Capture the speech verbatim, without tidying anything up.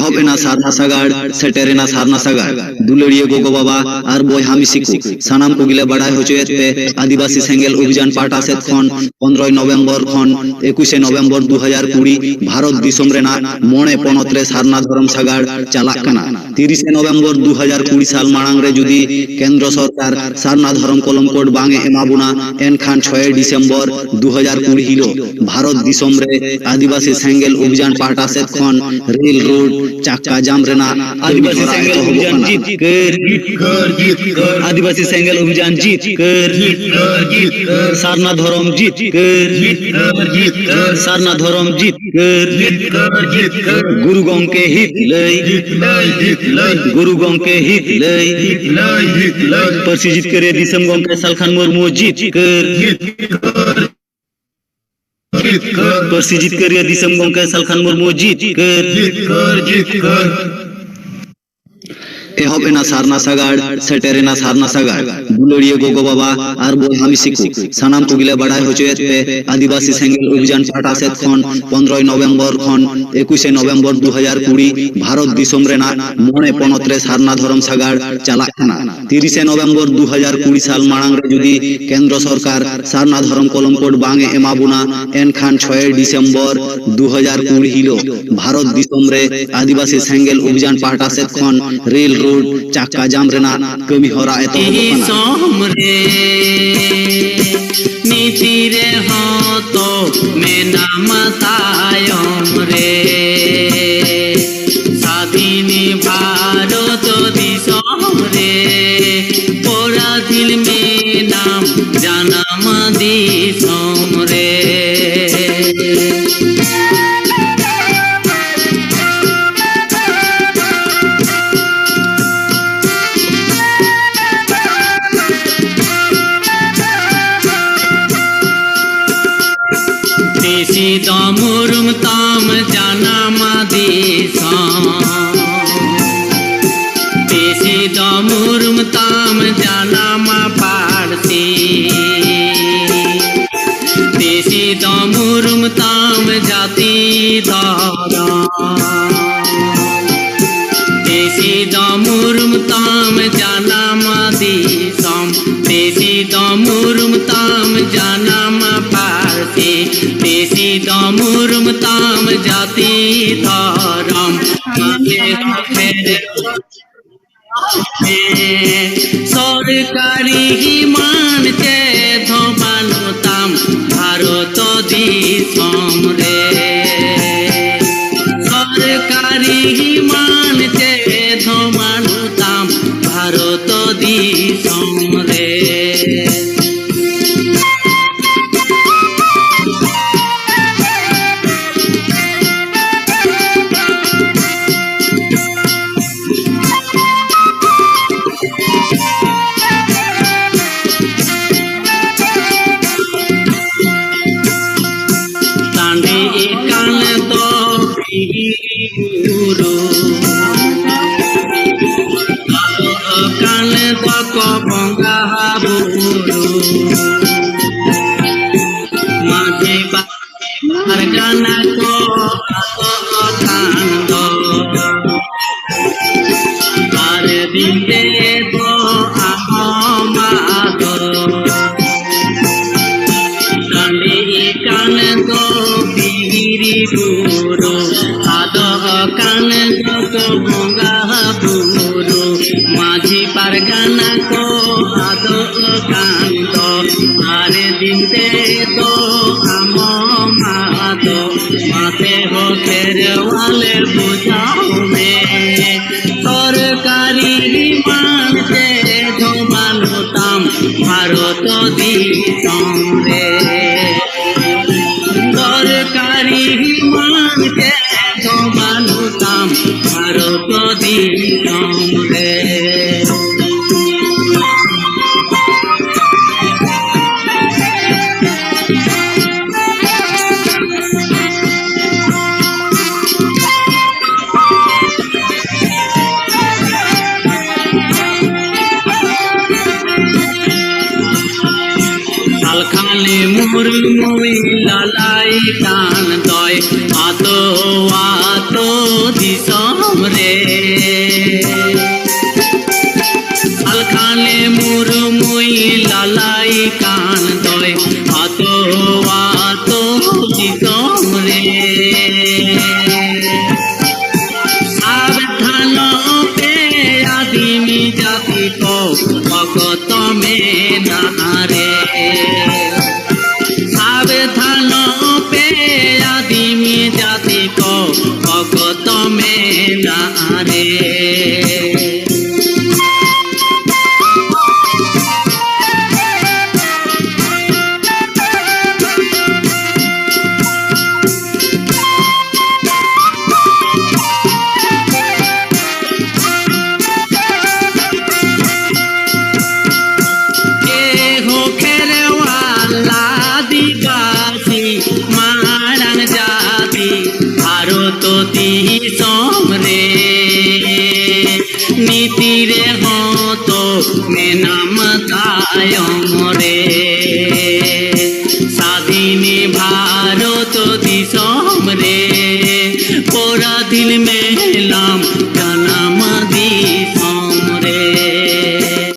ᱮᱦᱚᱵ ᱮᱱᱟ ᱥᱟᱨᱱᱟ ᱥᱟᱜᱟᱲ, ᱥᱮᱴᱮᱨ ᱮᱱᱟ ᱥᱟᱨᱱᱟ ᱥᱟᱜᱟᱲ᱾ ᱫᱩᱞᱟᱹᱲᱤᱭᱟᱹ ᱜᱚᱜᱚ ᱵᱟᱵᱟ ᱟᱨ ᱵᱚᱭᱦᱟ ᱢᱤᱥᱤ ᱠᱚ, ᱥᱟᱱᱟᱢ ᱠᱚᱜᱮᱞᱮ ᱵᱟᱲᱟᱭ ᱦᱚᱪᱚᱭᱮᱫ ᱯᱮ, ᱟᱹᱫᱤᱵᱟᱹᱥᱤ ᱥᱮᱸᱜᱮᱞ ᱚᱵᱷᱤᱡᱟᱱ ᱯᱟᱦᱴᱟ ᱥᱮᱫ ᱠᱷᱚᱱ ᱯᱚᱱᱨᱚᱭ ᱱᱚᱵᱷᱮᱢᱵᱚᱨ ᱠᱷᱚᱱ ᱮᱠᱩᱥᱮ ᱱᱚᱵᱷᱮᱢᱵᱚᱨ ᱫᱩ ᱦᱟᱡᱟᱨ ᱠᱩᱲᱤ ᱵᱷᱟᱨᱚᱛ ᱫᱤᱥᱚᱢ ᱨᱮᱱᱟᱜ ᱢᱚᱬᱮ ᱯᱚᱱᱚᱛ ᱨᱮ ᱥᱟᱨᱱᱟ ᱫᱷᱚᱨᱚᱢ ᱥᱟᱜᱟᱲ ᱪᱟᱞᱟᱜ ᱠᱟᱱᱟ᱾ ᱛᱤᱨᱤᱥᱮ ᱱᱚᱵᱷᱮᱢᱵᱚᱨ ᱫᱩ ᱦᱟᱡᱟᱨ ᱠᱩᱲᱤ ᱥᱟᱞ ᱢᱟᱲᱟᱝ ᱨᱮ ᱡᱩᱫᱤ ᱠᱮᱱᱫᱨᱚ ᱥᱚᱨᱠᱟᱨ ᱥᱟᱨᱱᱟ ᱫᱷᱚᱨᱚᱢ ᱠᱚᱞᱚᱢ ᱠᱳᱰ ᱵᱟᱝ ᱮ ᱮᱢᱟ ᱵᱚᱱᱟ, ᱮᱱᱠᱷᱟᱱ ᱪᱷᱚᱭᱮ ᱰᱤᱥᱮᱢᱵᱚᱨ ᱫᱩ ᱦᱟᱡᱟᱨ ᱠᱩᱲᱤ ᱦᱤᱞᱳᱜ ᱵᱷᱟᱨᱚᱛ ᱫᱤᱥᱚᱢ ᱨᱮ ᱟᱹᱫᱤᱵᱟᱹᱥᱤ ᱥᱮᱸᱜᱮᱞ ᱚᱵᱷᱤᱡᱟᱱ ᱯᱟᱦᱴᱟ ᱥᱮᱫ ᱠᱷᱚᱱ ᱨᱮᱞ ᱨᱳᱰ ᱪᱟᱠᱟ ᱡᱟᱢ ᱨᱮᱱᱟᱜ ᱠᱟᱹᱢᱤ ᱟᱹᱫᱤᱵᱟᱹᱥᱤ ᱦᱚᱨᱟ ᱥᱮᱸᱜᱮᱞ ᱮᱛᱚᱦᱚᱵᱚᱜ ᱚᱵᱷᱤᱡᱟᱱ ᱠᱟᱱᱟ᱾ ᱡᱤᱛᱠᱟᱹᱨ᱾ ᱟᱹᱫᱤᱵᱟᱹᱥᱤ ᱥᱮᱸᱜᱮᱞ ᱚᱵᱷᱤᱡᱟᱱ ᱡᱤᱛᱠᱟᱹᱨ᱾ ᱥᱟᱨᱱᱟ ᱫᱷᱚᱨᱚᱢ ᱡᱤᱛᱠᱟᱹᱨ᱾ ᱥᱟᱨᱱᱟ ᱫᱷᱚᱨᱚᱢ ᱡᱤᱛᱠᱟᱹᱨ᱾ ᱜᱩᱨᱩ ᱜᱚᱢᱠᱮ ᱦᱤᱛ ᱞᱟᱹᱭ᱾ ᱜᱩᱨᱩ ᱜᱚᱢᱠᱮ ᱦᱤᱛ ᱞᱟᱹᱭ᱾ ᱯᱟᱹᱨᱥᱤ ᱡᱤᱛᱠᱟᱹᱨᱤᱭᱟᱹ ᱫᱤᱥᱚᱢ ᱜᱚᱢᱠᱮ ᱥᱟᱞᱠᱷᱟᱱ ᱢᱩᱨᱢᱩ ᱡᱤᱛᱠᱟᱹᱨ᱾ ᱯᱟᱹᱨᱥᱤ ᱡᱤᱛᱠᱟᱹᱨᱤᱭᱟᱹ ᱫᱤᱥᱚᱢ ᱜᱚᱢᱠᱮ ᱥᱟᱞᱠᱷᱟᱱ ᱢᱩᱨᱢᱩ ᱡᱤᱛᱠᱟᱹᱨ᱾ ᱮᱦᱚᱵ ᱮᱱᱟ ᱥᱟᱨᱱᱟ ᱥᱟᱜᱟᱲ, ᱥᱮᱴᱮᱨ ᱮᱱᱟ ᱥᱟᱨᱱᱟ ᱥᱟᱜᱟᱲ᱾ ᱫᱩᱞᱟᱹᱲᱤᱭᱟᱹ ᱜᱚᱜᱚ ᱵᱟᱵᱟ ᱟᱨ ᱵᱚᱭᱦᱟ ᱢᱤᱥᱤ ᱠᱚ, ᱥᱟᱱᱟᱢ ᱠᱚᱜᱮᱞᱮ ᱵᱟᱲᱟᱭ ᱦᱚᱪᱚᱭᱮᱫ ᱯᱮ, ᱟᱹᱫᱤᱵᱟᱹᱥᱤ ᱥᱮᱸᱜᱮᱞ ᱚᱵᱷᱤᱡᱟᱱ ᱯᱟᱦᱴᱟ ᱥᱮᱫ ᱠᱷᱚᱱ ᱯᱚᱱᱨᱚᱭ ᱱᱚᱵᱷᱮᱢᱵᱚᱨ ᱠᱷᱚᱱ ᱮᱠᱩᱥᱮ ᱱᱚᱵᱷᱮᱢᱵᱚᱨ ᱫᱩ ᱦᱟᱡᱟᱨ ᱠᱩᱲᱤ ᱵᱷᱟᱨᱚᱛ ᱫᱤᱥᱚᱢ ᱨᱮᱱᱟᱜ ᱢᱚᱬᱮ ᱯᱚᱱᱚᱛ ᱨᱮ ᱥᱟᱨᱱᱟ ᱫᱷᱚᱨᱚᱢ ᱥᱟᱜᱟᱲ ᱪᱟᱞᱟᱜ ᱠᱟᱱᱟ᱾ ᱛᱤᱨᱤᱥᱮ ᱱᱚᱵᱷᱮᱢᱵᱚᱨ ᱫᱩ ᱦᱟᱡᱟᱨ ᱠᱩᱲᱤ ᱥᱟᱞ ᱢᱟᱲᱟᱝ ᱨᱮ ᱡᱩᱫᱤ ᱠᱮᱱᱫᱨᱚ ᱥᱚᱨᱠᱟᱨ ᱥᱟᱨᱱᱟ ᱫᱷᱚᱨᱚᱢ ᱠᱚᱞᱚᱢ ᱠᱳᱰ ᱵᱟᱝ ᱮ ᱮᱢᱟ ᱵᱚᱱᱟ, ᱮᱱᱠᱷᱟᱱ ᱪᱷᱚᱭᱮ ᱰᱤᱥᱮᱢᱵᱚᱨ ᱫᱩ ᱦᱟᱡᱟᱨ ᱠᱩᱲᱤ ᱦᱤᱞᱳᱜ ᱵᱷᱟᱨᱚᱛ ᱫᱤᱥᱚᱢ ᱨᱮ ᱟᱹᱫᱤᱵᱟᱹᱥᱤ ᱥᱮᱸᱜᱮᱞ ᱚᱵᱷᱤᱡᱟᱱ ᱯᱟᱦᱴᱟ ᱥᱮᱫ ᱠᱷᱚᱱ ᱨᱮᱞ ᱨᱳᱰ ᱪᱟᱠᱟ ᱡᱟᱢ ᱨᱮᱱᱟᱜ ᱠᱟᱹᱢᱤ ᱦᱚᱨᱟ ᱮᱛᱚᱦᱚᱵᱚᱜ ᱠᱟᱱᱟ᱾ ᱫᱤᱥᱚᱢ ᱨᱮ ᱱᱤᱛᱤ ᱨᱮᱦᱚᱸ ᱛᱚ ᱢᱮᱱᱟᱢᱟ ᱛᱟᱭᱚᱢ ᱨᱮ᱾ ᱥᱟᱫᱷᱤᱱ ᱵᱷᱟᱨᱚᱛ ᱫᱤᱥᱚᱢ ᱨᱮ ᱯᱚᱨᱟᱫᱷᱤᱱ ᱢᱮᱱᱟᱢ ᱡᱟᱱᱟᱢ ᱫᱤᱥᱚᱢ ᱨᱮ᱾ ᱛᱤᱥᱤ ᱫᱚ ᱢᱩᱨᱩᱢ ᱛᱟᱢ ᱡᱟᱱᱟᱢ ᱫᱤᱥᱚᱢ᱾ ᱛᱤᱥᱤ ᱫᱚ ᱢᱩᱨᱩᱢ ᱛᱟᱢ ᱡᱟᱱᱟᱢ ᱯᱟᱹᱨᱥᱤ᱾ ᱛᱤᱥᱤ ᱫᱚ ᱢᱩᱨᱩᱢ ᱛᱟᱢ ᱡᱟᱹᱛᱤ ᱫᱷᱚᱨᱚᱢ᱾ ᱥᱚᱨᱠᱟᱨᱤ ᱢᱟᱱ ᱪᱮᱫ ᱦᱚᱸ ᱵᱟᱹᱱᱩᱜ ᱛᱟᱢ ᱵᱷᱟᱨᱚᱛ ᱫᱤᱥᱚᱢ ᱨᱮ᱾ ᱥᱚᱨᱠᱟᱨᱤ ᱢᱟᱱ ᱪᱮᱫ ᱦᱚᱸ ᱵᱟᱹᱱᱩᱜ ᱛᱟᱢ ᱵᱷᱟᱨᱚᱛ ᱫᱤᱥᱚᱢ ᱨᱮ᱾ ᱴᱟᱺᱰᱤ ᱠᱟᱱ ᱫᱚ ᱵᱤᱨ ᱵᱩᱨᱩ, ᱟᱫᱚ ᱠᱟᱱ ᱫᱚᱠᱚ ᱵᱚᱸᱜᱟ ᱵᱩᱨᱩ᱾ ᱢᱟᱹᱡᱷᱤ ᱯᱟᱨᱜᱟᱱᱟ ᱠᱚ ᱟᱫᱚ ᱠᱟᱱ ᱫᱚ, ᱟᱨ ᱫᱤᱱ ᱨᱮᱫᱚ ᱟᱢ ᱟᱫᱚ᱾ ᱴᱟᱺᱰᱤ ᱠᱟᱱ ᱫᱚ ᱵᱤᱨ ᱵᱩᱨᱩ, ᱟᱫᱚ ᱠᱟᱱ ᱫᱚᱠᱚ ᱵᱚᱸᱜᱟ ᱵᱩᱨᱩ᱾ ᱢᱟᱹᱡᱷᱤ ᱯᱟᱨᱜᱟᱱᱟ ᱠᱚ ᱟᱫᱚ ᱠᱟᱱ ᱫᱚ, ᱟᱨ ᱫᱤᱱ ᱛᱮᱫᱚ ᱟᱢ ᱟᱫᱚ᱾ ᱢᱟᱥᱮ ᱦᱳ ᱠᱷᱮᱨᱣᱟᱞ ᱵᱩᱡᱷᱟᱹᱣ ᱢᱮ, ᱥᱚᱨᱠᱟᱨᱤ ᱢᱟᱱ ᱪᱮᱫ ᱦᱚᱸ ᱵᱟᱹᱱᱩᱜ ᱛᱟᱢ ᱵᱷᱟᱨᱚᱛ ᱫᱤᱥᱚᱢ ᱨᱮ᱾ ᱥᱚᱨᱠᱟᱨᱤ ᱢᱟᱱ ᱪᱮᱫ ᱦᱚᱸ ᱵᱟᱹᱱᱩᱜ ᱛᱟᱢ ᱵᱷᱟᱨᱚᱛ ᱫᱤᱥᱚᱢ ᱨᱮ᱾ ᱥᱟᱞᱠᱷᱟᱱ ᱢᱩᱨᱢᱩᱭ ᱞᱟᱞᱟᱭ ᱠᱟᱱ ᱫᱚᱭ ᱟᱛᱳ ᱟᱛᱳ ᱫᱤᱥᱚᱢ ᱨᱮ᱾ ᱥᱟᱞᱠᱷᱟᱱ ᱢᱩᱨᱢᱩᱭ ᱞᱟᱞᱟᱭ ᱠᱟᱱ ᱫᱚᱭ ᱟᱛᱳ ᱟᱛᱳ ᱫᱤᱥᱚᱢ ᱨᱮ᱾ ᱥᱟᱵᱫᱷᱟᱱᱚᱜ ᱛᱚ ᱫᱤᱥᱚᱢ ᱨᱮ ᱱᱤᱛᱤ ᱨᱮᱦᱚᱸ ᱛᱚ ᱢᱮᱱᱟᱢ ᱛᱟᱭᱚᱢ ᱨᱮ᱾ ᱥᱟᱫᱷᱤᱱ ᱵᱷᱟᱨᱚᱛ ᱫᱤᱥᱚᱢ ᱨᱮ ᱯᱚᱨᱟᱫᱷᱤᱱ ᱢᱮᱞᱟᱢ ᱡᱟᱱᱟᱢ